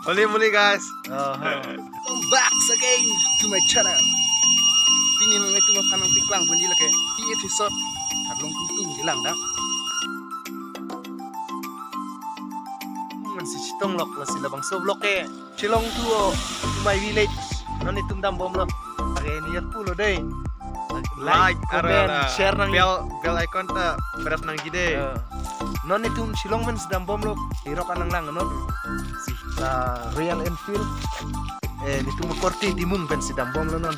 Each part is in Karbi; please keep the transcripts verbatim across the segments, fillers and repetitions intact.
Muli muli guys. Aha. Welcome back again to my channel. Pini nanglitum aphan nangpaklang ponji lake, e episode Arlong Tumtum kelang dam. Mansi chetong lok, lasi labangso vlog ke Shillong to my village. Non itum dambomlo. Lake niat pulo dei. Like, like, comment, arara, share nang. Bell, bell icon ta press nangji dei. Eh, non itum Shillong pensi dambomlo. Hirok anang lang non. Si, ah, Royal Enfield. Eh, netum korte timung pensi dambomlo non.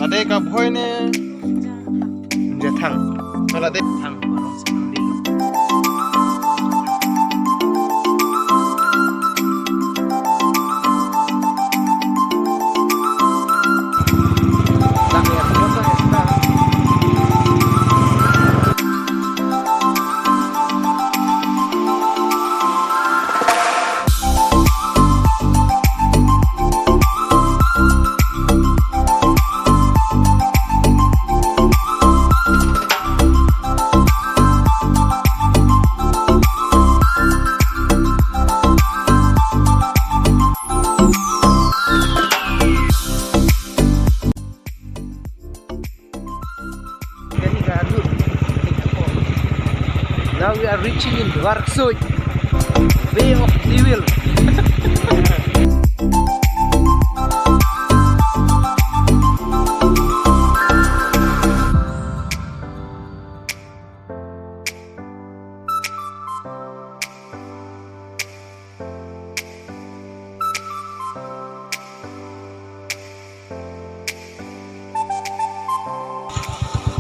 Lade kabhoi ne. Jathang. Lade thang. Now we are reaching in Dwarksui, Bay of Devil.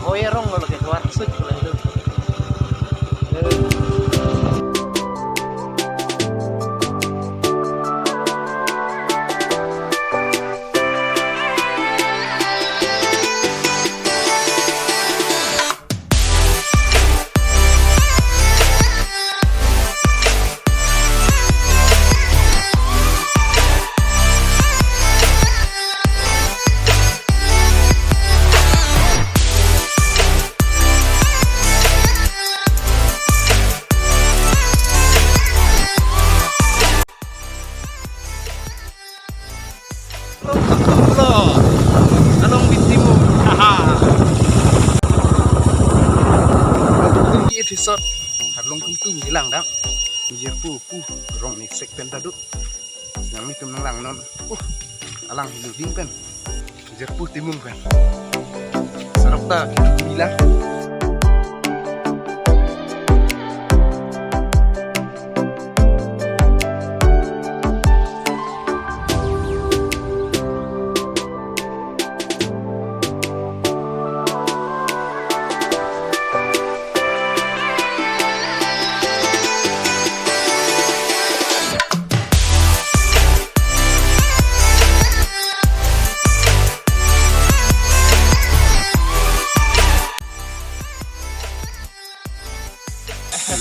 Oh ya, rong lo ke keluar sut lo itu. Lo, lo. Along bitimu. Haha. Ini episode Arlong Tumtum kelang dam. Jirpo pu rong ni sek pen ta do. Nanglitum nanglang non. Uh, alang hilu ding pen. Jirpo timung pen. Sarok ta bilang.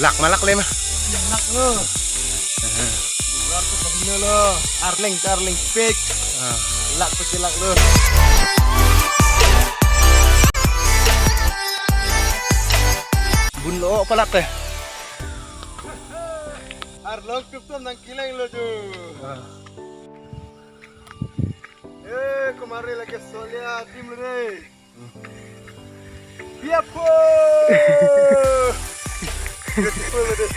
Lak malak le ma. Lak lo. Aha. Luar tu kahina lo. Arleng, arleng pek. Ah. Lak pek lak lo. Bun lo palak teh. Arlong Tumtum nangkelang lo tu. Ah. Eh, kemari lagi solia tim lo deh. Biapo! Beautiful deh.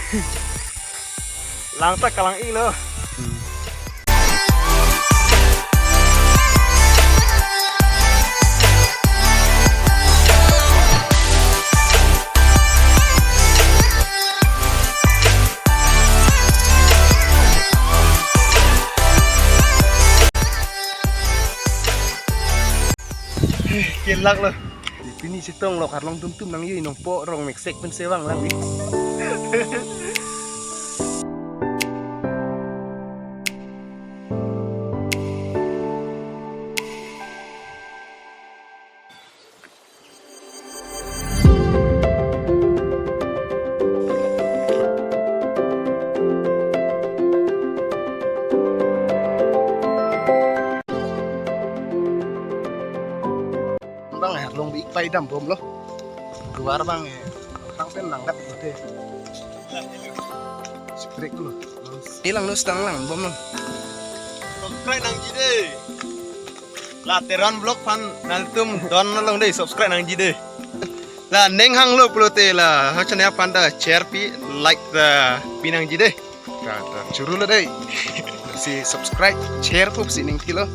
Lang ta kalang-ik lo. Kelak lo. Pini chetong lok Arlong Tumtum nang yui nong po rong meksek pen sewang lang ni. Idam bomlo. Duar abang eh. Tang pen nang dap lote. Siprik lo. Ilang nus tang lang bomlo. Subscribe nangji dei. La Teron Vlog aphan nangtum don along dei, subscribe nangji dei. La ning hanglo pulote la ha channel aphan ta share pi, like ta pi nangji dei. Ta, ta, churu lo dei. Si subscribe, share pusi ning tilo.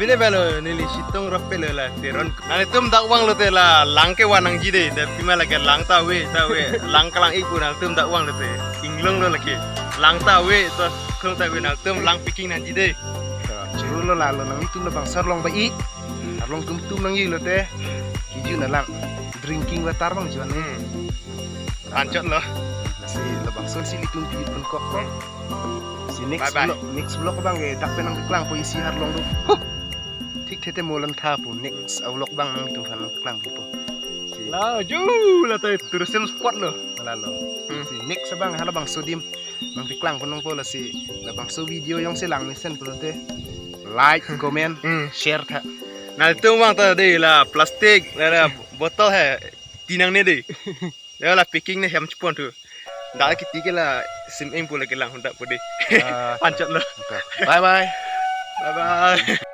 Bine balo neli situng rok pelo la Teron. Nangtum dak vang lote la lang kevan nangji dei. Dak pima lake lang ta ave, ta ave. Lang kelang ik pu nangtum dak vang lote. Inglong lo lake. Lang ta ave, to kung ta ave nangtum lang picking nangji dei. Churu lo lalo nangtum labangso arlong ba-i. Arlong tumtum nangji lote. Kiju na lang. Drinking water abang juan. Hmm. Anchot lo. Si labangso si ilitum pi pun kok. Hmm. Si next Bye bye. Vlog, next vlog abang ke dak pen nangpeklang po isi arlong do. Huh. Thik thete molan tha po next vlog abang nangtum aphan nangpeklang po. Si La ju la ta tourism spot lo. Lalo. Hmm. Si next abang halabangso adim nangpeklang po nangpo lasi labangso video jongsi lang mesen pulote like, comment, Hmm. share tha. Nangtum vang ta dei la plastic, la, la bottle he, ti nangne dei. Ya la picking ne hem chepon thu. Dak kiti ke la sim eng pu lake lang hunda pu dei. Ah. Anchot lo. Okay. Bye bye. Bye bye.